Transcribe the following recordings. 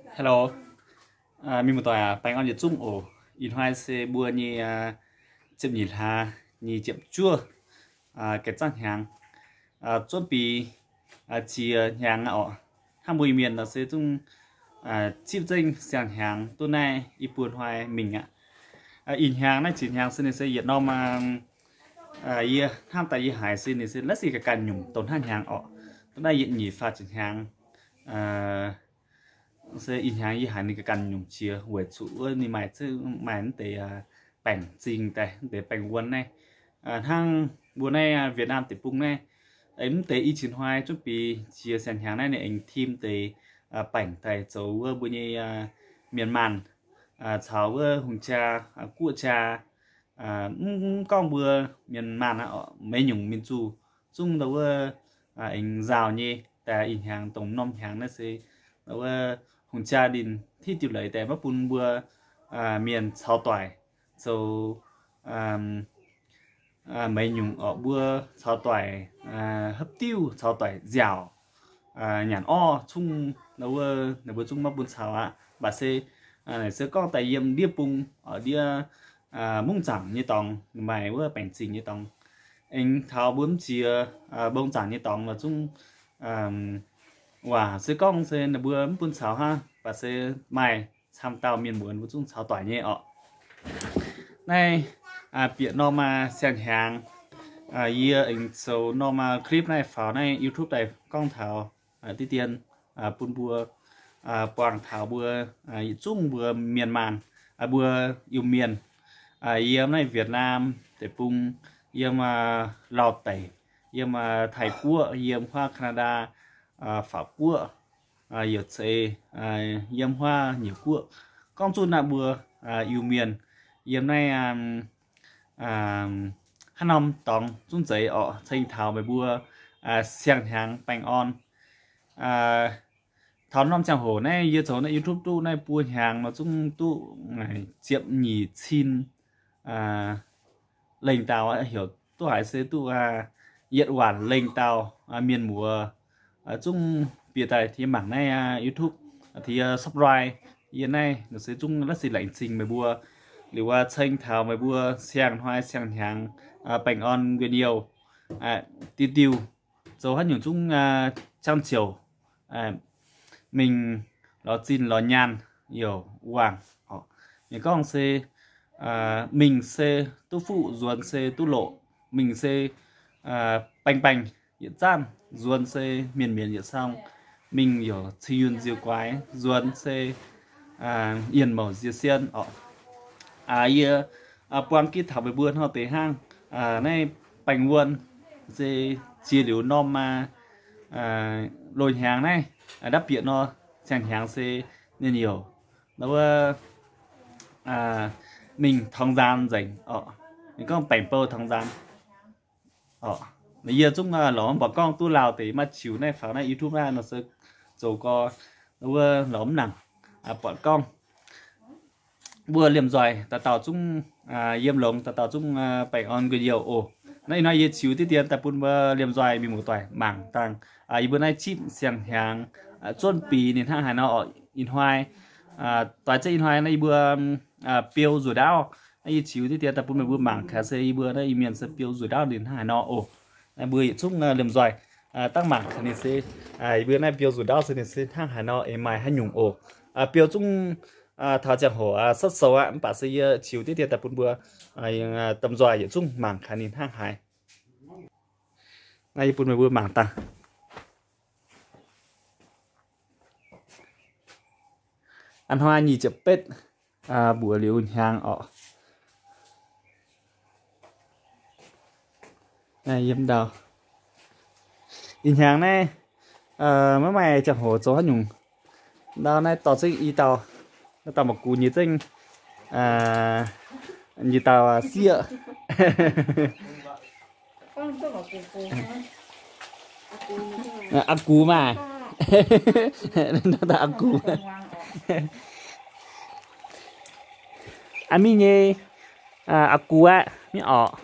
Hello, mienh muoz-doic aac, baengh orn yietc zungv oc. Ih hnoi se mbuo nyei ziepc nyeic hlaax nyic ziepc juov, gaengh zaangv hnyangx, zuonv biix jiex hnyangx aqv oc. Hnangv mbuo Iu-Mienh nor se zungv zipv zengv siang-hnyangx duqv naaiv i buo hnoi mingh aqv. Ih hnyangx naaiv jiex hnyangx se ninh se yietc norm, yie hnamv daaih yie haiz se ninh se laiv sic ga'ganh nyungc dongh hnangv hnyangx oc. Duqv naaiv yietc nyeic faah jiex hnyangx se ih hnyangx yie haiz ninh ga'ganh nyungc jiex weic zuqc wuov ninh maaih, maaih mv deix baengc zingh daaih, mv deix baengh wuonh naaiv. Hnangv mbuo naaiv Việt Nam deic-bung naaiv, aengx mv deix i jiex hnoi zuonv biix jiex siang-hnyangx naaiv ninh aengx tim deix baengc daaih zoux wuov mbuo nyei mienh maanh caux wuov hungh jaa, guoqv jaa, mv gorngv mbuo mienh maanh aqv, maiv nyungc mienh zuh zungv ndau wuov aengx nzaaux nyei. Daaih ih hnyangx dongh norm hnyangx naaiv se wuov hungh jaa ninh hiuv diuh leiz daaih maiv bun mbuo mienh caux doic zoux maiv nyungc orqc, mbuo caux doic hopv diuv, caux doic nziaauc, nyanc orv zungv, wuov ninh mbuo zungv maiv bun caux aqv. Mv baac se, se gorngv daaih yiem ndiev bung, ndiev mungv zaangc nyei dorngx, maaih wuov baengc zingh nyei dorngx, aengx taux mbuo mv jiex mbong zaangc nyei dorngx lorqc zungv, waac se gorngv se ninh mbuo mv bun caux hnangv, mv baac se maaih camv dauh mienh muonz mbuo zungv caux doic nyei orqc. Naaiv bieqc norm siang-hnyangx, yie aengx zoux norm clip naaiv faaux naaiv YouTube daaih gorngv taux diqv dien bun mbuo buangh taux mbuo yietc zungv mbuo mienh maanh, mbuo Iu-Mienh yiem naaiv Việt Nam deic-bung, yiem Laauh deic, yiem Taiv-Guoqv, yiem huaav Canada,法国, youc zeiz yiem huaav Nyiec Guoqv. Gorngv zuqc naaiv mbuo Iu-Mienh yiem naaiv haaix norm dorngx zungv zeiz orqc, ceng taux meih mbuo siang-hnyangx baengh orn. Taux norm ziangh hoc naaiv yie zoux naaiv YouTube duqv naaiv buo hnyangx nor zungv duqv ziepc nyeic cin lengh dauh, heuc duqv haiz se duqv yietc waanc lengh dauh mienh muoz zungv bieqc daaih tengx mangc naaiv YouTube, tengx subscribe yie naaiv nor se zungv la'sic laengz zingh meih mbuo. Liuz ceng taux meih mbuo siang-hnoi siang-hnyangx baengh orn njien-youh, diuh diuh zoux haaix nyungc zungv jangx ziouc mingh lorz zinh lorz nyaanh youc wangc. Ninh gorngv se mingh se duqv fuqv, nzuonx se duqv loqc. Mingh se baeng-baeng yietc zanv, nzuonx se mienc-mienc yietc song. Mingh youc cing yunh nziouc guaix, nzuonx se yienh mouc nzie sien orqc. Yie buang gitv taux meih mbuo hnangv deix hnangv. Naaiv baengh wuonh se ziex liuz norm maa loz-hnyangx naaiv, ndapv bieqc nor, siang-hnyangx se ninh youc nor wuov mingh tongx nzaan nzengc orqc. Ninh gorngv baengc bou tongx nzaan orqc. Yie zungv lorz mv buatc gorngv duqv lauh deix maaih ziux naaiv faaux naaiv YouTube naaiv nor se zoux gorx wuov lorz mv nangc buatc gorngv mbuo liemh nzoih dauh dauh zungv yiem longx, dauh dauh zungv baengh orn njien-youh oc. Naaiv ih hnoi yie ziux diqv dien daaih bun mbuo liemh nzoih mienh muoz-doic mangc dangh yie mbuo naaiv zipv siang-hnyangx zuonv biix ninh hnangv haaix nor orqc. Ih hnoi doix zeiv ih hnoi naaiv yie mbuo biou nzuqc ndaauv. Naaiv yie ziux diqv dien daaih bun meih mbuo mangc gaax se yie mbuo naaiv Iu-Mienh se biou nzuqc ndaauv ninh hnangv haaix nor oc. Naaiv mbuo yietc zungv liemh nzoih dangv mangc gaax ninh se, yie mbuo naaiv biou nzuqc ndaauv se ninh se hnangv haaix nor, aengx maaih haaix nyungc oc. Biou zungv taux ziangh hoc setv sou aqv, mv baac se yie ziux diqv dien daaih bun mbuo domh nzoih yietc zungv mangc gaax ninh hnangv haaix. Naaiv yie bun meih mbuo mangc dangh. A'hnoi nyic ziepc betv, mbuox liuz hnyangx orqc. Naaiv yiem ndau. Ih hnyangx naaiv maiv maaih ziangh hoc zoux haaix nyungc. Ndau naaiv dorh zengv i dauh, naaiv dauh mangc gux nyei zengv, nyei dauh sieqv. Aa gux maah. Aa gux. Aa mingh nyei, aa gux aqv, mingh orqc.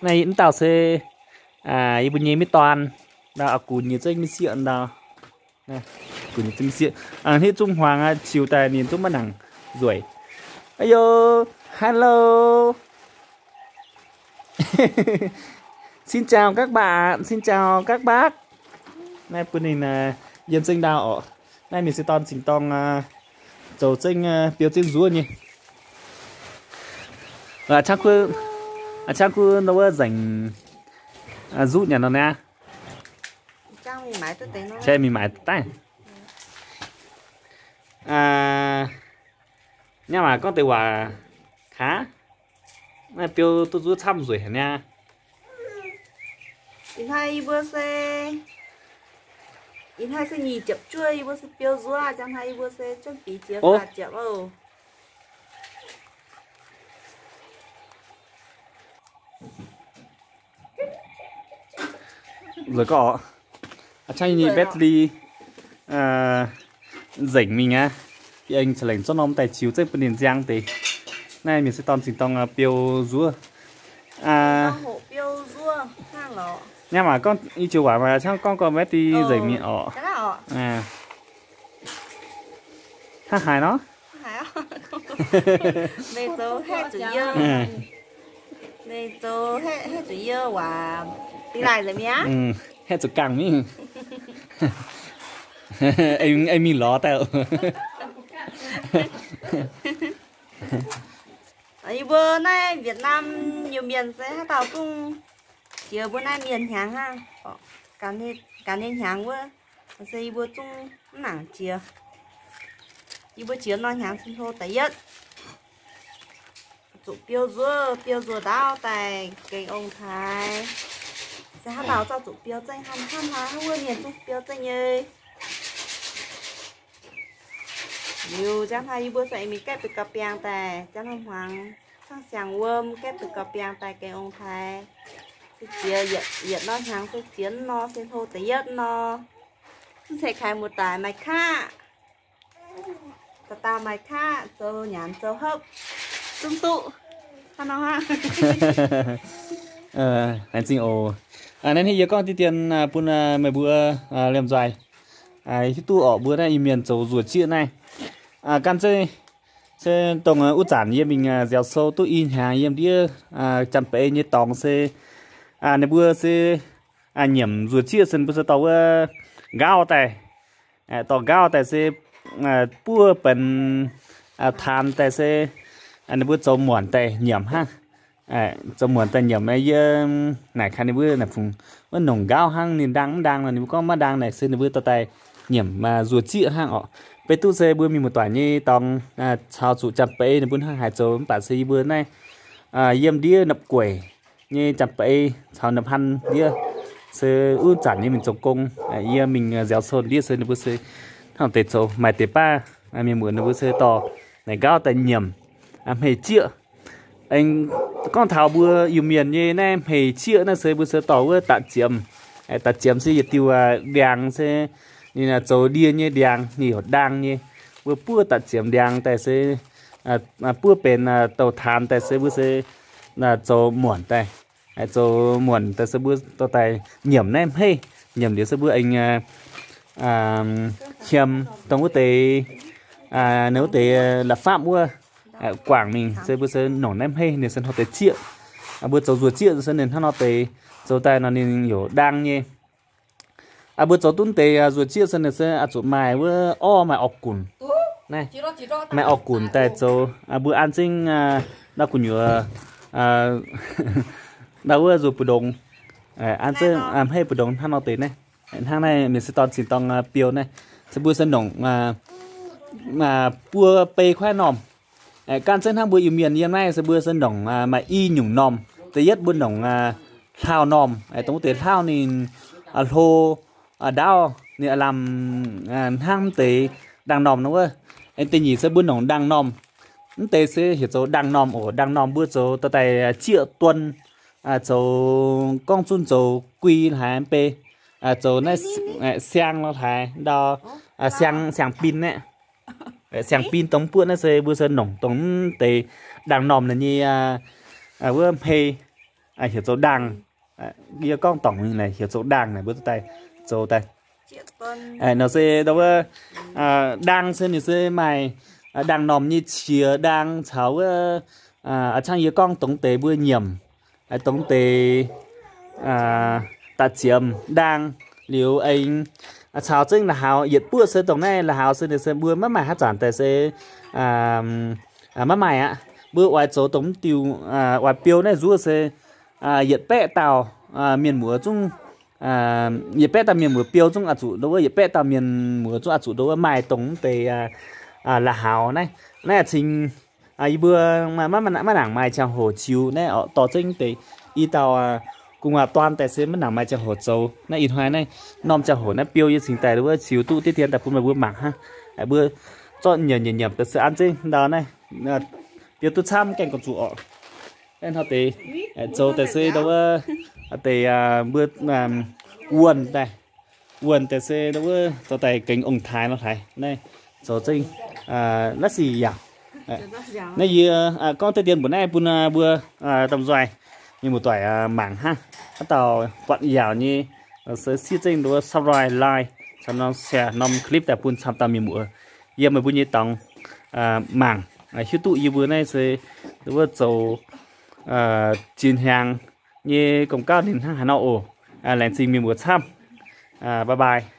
Naaiv mv dauh se yie mbuo nyei miev dorn. Ndau aa gux nyei zengv mingh sieqv ndau. Bun ninh zimv sieqv, hnangv zungv hmuangx aqv, ziux daaih ninh zungv maiv nangc nzueic. Aa yo, hello. Xin chào các bạn, xin chào các bác. Naaiv bun ninh yiem zengv ndau orqc. Naaiv mienh se dorn zingh dorng zoux zengv biou zengv nzuov nyei. Aa, cangv kuv nor wuov nzengc nzuqv nyanc nor niaa. Mingh maaiz daaih. Aa, niaa maac gorngv deix waac kaax. Naaiv biou duqv nzuov camv nzueic haic niaa. Ih hnoi yie mbuo se, ih hnoi se nyic ziepc juov, yie mbuo se biou nzuov, jangx hnoi yie mbuo se cuotv bic jiex faah ziepc oc. Nzueic gorqv, aa, cangv nyei battery nzengc mingh aqv. Yie aengx ca'lengc zorqv norm daaih ziux zengv bun ninh nziang deix. Naaiv mienh se dorn zingh dorng biou nzuov. Niaa maac gorngv i joux waac maac cangv gorngv gorqv battery nzengc mingh orqc. Hnangv haaix nor? Meih zoux haeqv zuqc yie, meih zoux haeqv zuqc yie waac dingh laaic nzengc mi'aqv. Haeqv zuqc gangh mingh. Aengx mingh lorz daaih. Yie mbuo naaiv Việt Nam Iu-Mienh se haaix dauh zungv jiex mbuo naaiv mienh hnyangx hnangv. Gaax nyei hnyangx wuov se yie mbuo zungv mv nangc jiex. Yie mbuo jiex nor hnyangx cin hlo da'yietv. Zuqc biou nzuov, biou nzuov ndaauv daaih gengh ong-taaix. Se haaix dauh zorqv zuqc biou zengv hnangv, hnangv wuov mienh zungv biou zengv nyei. Liuz jangx hnoi yie mbuo se aengx mingh gaeqv deix gauh biangh daaih, jangx hnoi hmuangx cangv siang wuom gaeqv deix gauh biangh daaih gengh ong-taaix. Se jiex yietc nor hnyangx se jiex nor se hlo da'yietv nor. Zungv ceix kaaix muoz-doic maaih qaqv. Dauh dauh maaih qaqv zoux nyanc zoux hopv zungv duqv hnangv nor hnangv. Laengz zingh oc. Naaiv hneiv yie gorngv diqv dien bun meih mbuo liemh nzoih hiuv duqv orqc, mbuo naaiv Iu-Mienh zoux nzuov jieqv naaiv. Ganh zeiv se dongh wuov zanc yie mingh nziaaux sou duqv i hnyangx yiem ndiev Janx-Beiv nyei dorngx se ninh mbuo se nyiemc nzuov jieqv se ninh mbuo se dorh wuov nqaauv daaih, dorh nqaauv daaih se buov benx taanx daaih se ninh mbuo zoux muonc daaih nyiemc hnangv. Zoux muonc daaih nyiemc, yie naaic kaaix ninh mbuo naaic fungx wuov nongc nqaauv hnangv ninh ndaang mv ndaang nor, ninh mbuo gorngv maiv ndaang naaic se ninh mbuo dorh daaih nyiemc nzuov jieqv hnangv orqc. Beiv duqv se mbuo mienh muoz-doic nyei dorngx caux zuqc Janx-Beiv ninh mbuo hnangv haaix zoux mv baac se yie mbuo naaiv yiem ndiev Na'gueic nyei Janx-Beiv caux Na'hpan ndiev se wuov zanc nyei mingh zoux gong, yie mingh nziaaux sou ndiev se ninh mbuo se hnangv deix zoux maaih deix baav mienh muoz ninh mbuo se dorh naaic nqaauv daaih nyiemc hmei jieqv. Aengx gorngv taux mbuo Iu-Mienh nyei naaiv hmei jieqv naaiv se mbuo se dorh wuov da'ziemx. Da'ziemx se yietc diuh ndiangx se ninh zoux ndie nyei ndiangx, ninh heuc ndaang nyei. Mbuo buov da'ziemx ndiangx daaih se buov benx douh taanx daaih se mbuo se zoux muonc daaih. Zoux muonc daaih se mbuo dorh daaih nyiemc naaiv hmei. Nyiemc liuz se mbuo aengx qiemx dongh wuov deix, ninh wuov deix la'fapv wuov guangc mingh se mbuo se nongc naaiv hmei ninh se hnangv deix jieqv. Mbuo zoux nzuov jieqv se ninh hnangv nor deix zoux daaih nor ninh heuc ndaang nyei. Mbuo zoux duqv deix nzuov jieqv se ninh se zuqc maaih wuov orv, maaih orv gunc. Maaih orv gunc daaih zoux mbuo an zengv ndau gu'nyuoz ndau wuov nzuov mbu'ndongx, an zengv hmei mbu'ndongx hnangv nor deix naaiv. Hnangv naaiv mienh se dorn zinh dorng biou naaiv se mbuo se nongc buo bei kuaaiv normh. Ganh zengv hnangv mbuo Iu-Mienh yiem naaiv se mbuo se nongc maaih i nyungc normh. Da'yietv mbuo nongc hlauv-normh, dongh wuov deix hlauv ninh hlo ndaauv ninh aav lamh hnangv mv deix ndaangh-normh nor wuov. Da'nyeic se mbuo nongc ndaangh-normh. Mv deix se heuc zoux ndaangh-normh oc. Ndaangh-normh mbuo zoux dorh daaih jieqv duon, zoux gorngv zunv zoux gui hlaaix mv bei, zoux naaiv siang lo hlaaix ndau, siang, siang-bin naaiv. Siang-bin dongh mv buoqv naaiv se mbuo se nongc dongh mv deix ndaangh-normh naaiv nyei wuov hmei, heuc zoux ndaangh. Yie gorngv dorngc mingh naaic heuc zoux ndaangh naaic mbuo daaih zoux daaih. Nor se ndau wuov ndaang se ninh se maaih ndaang-normh nyei qiex ndaang caux wuov, a'cangv yie gorngv dongh deix mbuo nyiemc, dongh deix da'ziemx ndaang liuz aengx caux zengv la'haux yietc buoqv se dongh naaiv la'haux se ninh se mbuo maiv maaih haaix zanc daaih se maiv maaih aqv. Mbuo oix zoux dongh mv diuh oix biou naaiv nzuov se yietc baeqv dauh mienh muoz zungv, yietc baeqv dauh mienh muoz biou zungv oix zuqc ndau wuov, yietc baeqv dauh mienh muoz zungv oix zuqc ndau wuov maaih dongh mv deix la'haux naaiv. Naaiv cingx yie mbuo maiv nangc maaih ziangh hoc ziux naaiv oc, dorh zengv mv deix i dauh gu'nguaaz-dorn daaih se maiv nangc maaih ziangh hoc zoux. Naaiv ih hnoi naaiv norm ziangh hoc naaiv biou yie cingx daaih ndau wuov ziux duqv diqv dien daaih bun meih mbuo mangc hnangv. Mbuo zorqv nyiemc nyiemc nyiemc daaih se an zengv ndau naaiv biou duqv camv gaengh gorngv zuqc oc. Naaiv hnoi deix zoux daaih se ndau wuov deix mbuo wuonh daaih, wuonh daaih se ndau wuov zoux daaih gengx ong-taaix nor hlaaix naaiv zoux zengv naaiv sic yaauc. Naaiv yie gorngv diqv dien mbuox naaiv bun mbuo domh nzoih mienh muoz-doic mangc hnangv. Haaix dauh buatc yaauc nyei se siev zengv ndau wuov subscribe, like, caux norm share norm clip daaih bun camv dauh mienh muoz yiem meih mbuo nyei dorngx mangc, hiuv duqv yie mbuo naaiv se ndau wuov zoux ziex hnyangx nyei gong-gauv ninh hnangv haaix nor oc. Laengz zingh mienh muoz camv. Bye bye.